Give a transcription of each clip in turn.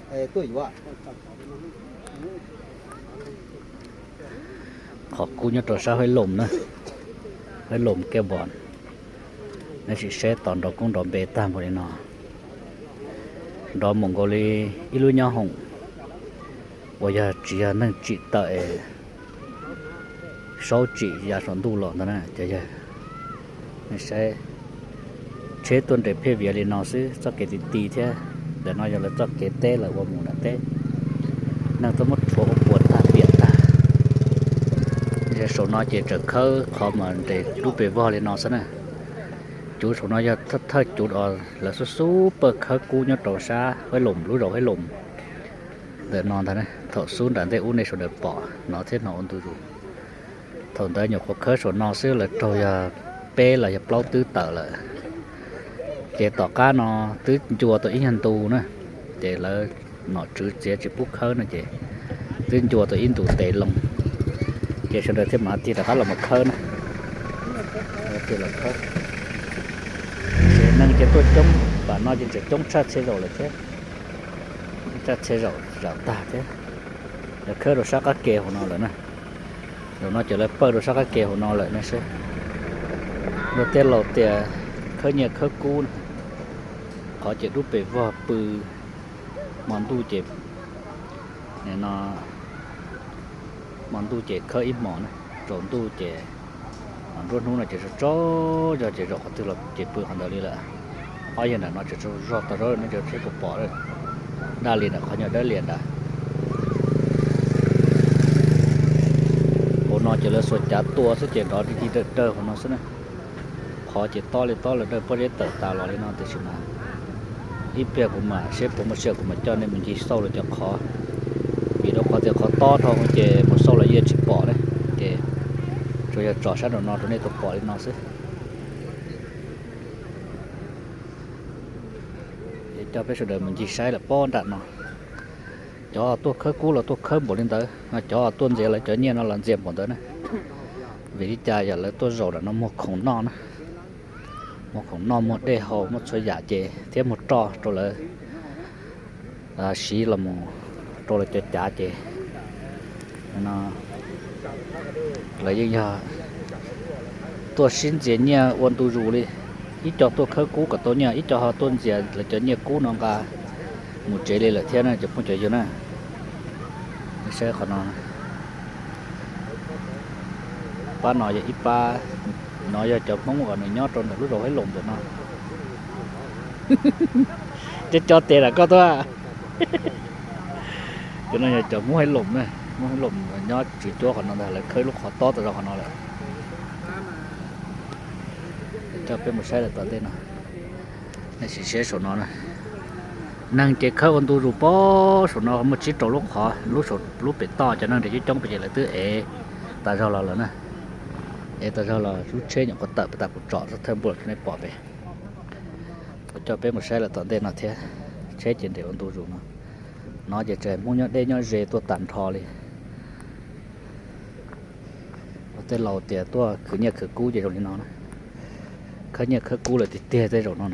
ເອີ ເອີ ຂອບຄຸນຍາໂຕຊາວຫ້ວຍລົມນະ ຫ້ວຍລົມແກ້ວບອນ ໃນຊິເຊຕອນດອກກຸ້ງດອກເບຕາມພຸ້ນເນາະ ດອກມົງໂກລີ ອີລຸຍາຫົງ ວະຍາຈິຍາ ໜຶ່ງຈິຕະເອ ຊອກຈິຢາສອນດູຫຼອນຕອນນັ້ນຈະເຢ ໃນໃຊ້ເຊຕົນເດເພວຽລີນອຊຶ ຊອກເກຕິຕີແທ້ ແຕ່ນອຍຢາລະຊອກເກເຕລະວະໝູນະເຕ ນັ່ງຕະໝົດໂຖປວດຕາປຽກຕາ ເຈໂສນອເຈຈະເຄີຂອມາເດລູເປວໍລີນອຊະນະ ຈູໂສນອຢາເທີຈູດອອລະຊູຊູເປີເຄີກູຍອດໂຕຊາ ຫ້ວຍລົມ ລູດອກຫ້ວຍລົມ ເດີນນອນທານະ ໂຖຊູນດັນເຕອູເນໂຊເດີປໍ ນອເທນນອອົນຕູຢູ ໂຖເດີນຢົກໂຄເຄີໂສນອຊຶລະໂຕຢາເປລະຢາເປົ່າຕື້ເຕີລະ ເຈຕໍ່ກ້ານອ ຕື້ຈົວໂຕອີ່ຍັນຕູນະ ເຈລະ ເນາະ ຈື່ເຈຈິປຸເຄີນະເຈ ຕື່ນຈົວໂຕອິນດູເຕລົງ ເຈຊະເດີເທມາຕິດລະຄາລະມາເຄີນະ ເຈລະເຄີ ເຈນັ່ງເຈຕົວຈົງ ບາດນອຍເຈຈົງຊາເຊໂຣລະເທ ຊາເຊໂຣລາຕາເທ ລະເຄີໂຣຊາກາເກຫົວນອລະນະ ໂຣນອເຈລະເປີໂຣຊາກາເກຫົວນອລະນະເຊ ໂຣເຕໂຣເຕຍ ເຄີເຍເຄີກູນ ຂໍເຈດູເປວໍປື ມອນດູເຈ ແນ່ນອນ ມອນດູເຈເຄີອີ່ໝໍນະ ໂຈນດູເຈ ມອນດູນຫູນະເຈໂຈ ໂຈ ເຈໂຈ ຂໍຖືລະເຈປືຂອງດາລີລະ ເອົາເຢັນນະເນາະ ເຈໂຈ ໂຈຕະໂຣນະ ເຈໂຈ ເຈໂຈ ປອເດີ ດາລີນະ ຂໍຍອດເດີລຽນດາ ໂອນອເຈເລີໂຊຈາຕົວຊະເຈນດອດີດີເດີເດີຂອງນອຊະນະ ຂໍເຈຕໍ່ເລີຍຕໍ່ເລີຍເດີ ເປີເດເຕີຕາຫຼໍ່ເລີຍເນາະ ເຕຊິມາ ອີເປຍກຸມາ ເຊໂປມາເຊຍກຸມາ ເຈົ້າເນມັນຈີໂຊລະຈະຂໍ ປີໂດຂໍເຕຂໍຕໍ່ທອງເຈ ບໍ່ໂຊລະເຢຍຊິປໍເດ ເຈ ໂຊຢາຈອຊະໂດນອໂຕເນໂຕປໍເລີຍເນາະຊຶ ເຈົ້າເປໂຊເດີມັນຈີໄຊລະປໍດັດເນາະ ຈອຕົວເຄີກູລະຕົວເຄີບົລິນເດີ ຈອຕົວເນຍລະຈອເນຍນອລະເນຍບົນເດີນະ ເວລິຈາຢາລະຕົວໂຈດະເນາະ ໝົດຂອງນອນນະ ໝົດຂອງນອນ ໝົດເດໂຮ ໝົດໂຊຢາເຈ ເທໝົດຕໍໂຕເລີ ອາ ຊີລະໝູ ໂຕເລີຈະຈາເຈ ນະ ລະຍິ່ງຍາ ຕົວຊິນເຈຍເນຍອວນຕູຢູລີ ອີ່ຈອຕົວເຄີກູກະໂຕເນຍ ອີ່ຈອຮອຕົວເນຍລະຈະເນຍກູນອງກາ ໝູເຈເລລະເທຍນະ ຈະພຸດຈະຢູ່ນະ ເຊຂອນອນ ປາໜໍຢາອີປາ ໜໍຢາຈອມພງອອນຍອດໂຕນະ ລູກດອກໃຫ້ລົມໂຕນະ ຈະຈອດເຕລະກໍຕົວ ຈະໜໍຢາຈອມພງໃຫ້ລົມນະ ໃຫ້ລົມຍອດຈື່ຈົວຂອນນອນ ລະເຄີຍລູກຂໍຕໍ່ຕະຫຼອດຂອນນອນແຫຼະ ຈະເປັນໝູໄຊລະຕອນເຕນະ ໃນຊິເຊໂສນອນນະ ນັ່ງເຈເຄີອອນຕູລູປໍ ໂສນອມາຈິໂຕລູກຂໍ ລູກໂສ ລູກເປັນຕໍ່ ຈະນັ່ງເດຈິຈົ່ງໄປເຈລະຕື້ເອ ຕາເຈົ້າລາລະນະ ເອ ຕາເຈົ້າລາລູເຊຍອງກໍເຕີໄປຕາກູເຈາະສະເທີມບົດໃນປໍເປ ເຈົ້າເປັນໝູໄຊລະຕອນເຕນະເທ ເຊເຈນເດອອນຕູລູເນາະ ເນາະ ເຈເຈມຸຍອດເດຍອດເຈຕົວຕັນທໍລີ ເຕເລົາເຕຕົວ ຄືເນຍຄືກູເຈໂຕນີ້ເນາະ ເຄີເນຍຄືກູລະຕິເຕເຕໂຕເນາະ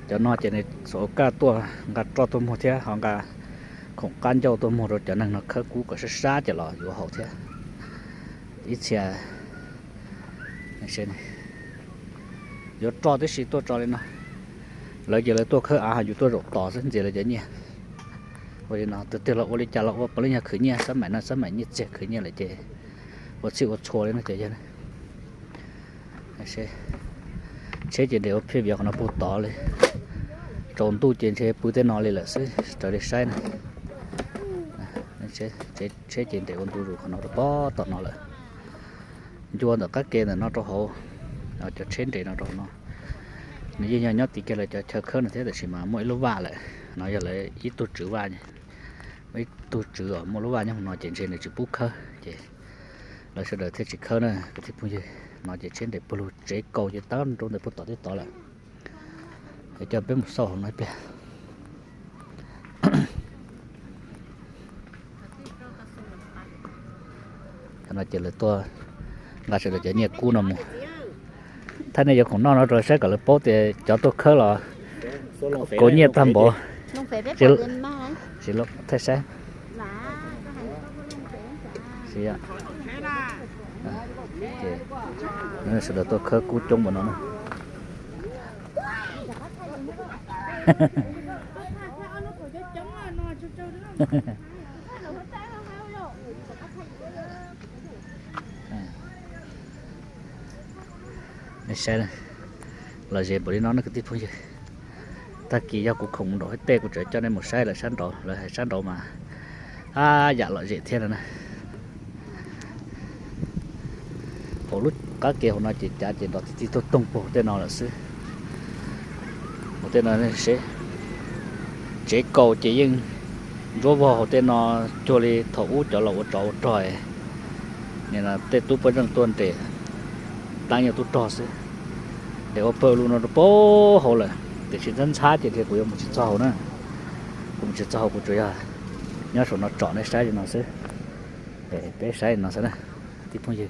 ເຈົ້າເນາະ ເຈໃນໂສກາຕົວ ກາຕຣໍຕົວໂມເທຍ ເຮົາກາ ຂອງການເຈົ້າຕົວໂມໂຕຈະນັ່ງເນາະ ເຄີກູກໍຊາຊາຈະຫຼໍຢູ່ເຮົາເທຍ ອີເຊຍ ເຊັ່ນ ໂຍຕຣໍຕິຊິຕົວຕຣໍເລີຍເນາະ ລະເຈລະຕົວເຄີອາຫານຢູ່ຕົວໂຕຕໍ່ເຊັ່ນເຈລະຈະເນຍ ໂອເລນະ ເຕເຕລະໂອເລຈາລະໂອປະລິຍາຄືເນຍ ສະໄໝນັ້ນສະໄໝນີ້ເຈຄືເນຍລະເຈ ໂອຊິໂອໂຊເລີຍນະເຈເນຍ ເຊ ເຊເຈເດໂອເພວຽຂອງນະປູຕໍ່ເລີຍ ໂຈນຕູ້ເຈນເຊປືເຕນອເລລະ ເຊ ຈະໄດ້ໃຊ້ນະ ເຊ ເຊ ເຊເຈນເດໂອນຕູລູຂອງນະປູຕໍ່ເນາະລະ ຍວນຕະກະເກນເນາະໂຕໂຮ ເອົາຈະເຊນເດເນາະໂຕໂຮເນາະ ນີ້ຍອດຍອດຕິເກລະຈະເຊີເຄີນເທດຊິມາມົວອີລຸວາແຫຼະເນາະ ຍາລະອີຕຸຈືວາ ໄວ້ ຕູຈື່ ອອກ ມົວລຸວາ ຍັງໜໍເຈນເຊນເດຈິປູເຄີ ເຈ ລະຊະເດີເທດຊິເຄີນະ ກະທິພຸຍ ໜໍເຈນເຊນເດປູລູເຈໂກ ເຈຕາມໂຕເດປູຕໍ່ຕິຕໍ່ລະ ເຈົ້າເປັນໝູຊອກໜ້ອຍເປຍ ຂະໜາດເຈເລີຕົວ Ngā sửa được chở nhiệt cũ nó mù. Thế này giờ cũng no nó rồi sẽ cả lớp bố thì chó tôi khớ là cố nhiệt tăm bố. Chỉ lộc thế sẽ. Xí ạ. Nó sửa được tôi khớ cũ chống bọn nó nữa. Nê sai nê, lŏ dễ bơh li no nê kơ tih phung dơi. Ta kì yua kŭ khŏng đŏ hơi tê kŭ choi cho nên một sai lŏ săn đŏ, lŏ hơi săn đŏ mă. A, yua lŏ dễ thiêt nê. Hô lŭ cá kê hô no či ča či đŏ tih tih tông tông pô tê no lŏ sư. Hô tê no nê sê. Chế cầu chế yêng. Djô bò hô tê no chua li thŏ ú chó lŏ ua chó ua troi. Nê nê tê tŭ pơh dăng tuan tê. Tăng yua tŭ troi sư. Tê ua pơh lŭ no pô hô lĕ. Tê či dăn sá či tê kŭ yua mŭ či cho hô nê. Kŭ mŭ či cho hô kŭ chua yua. Nho sô no chŏ nê sai či no sư. Ê, pê sai no sư nê. Tih phung dơi.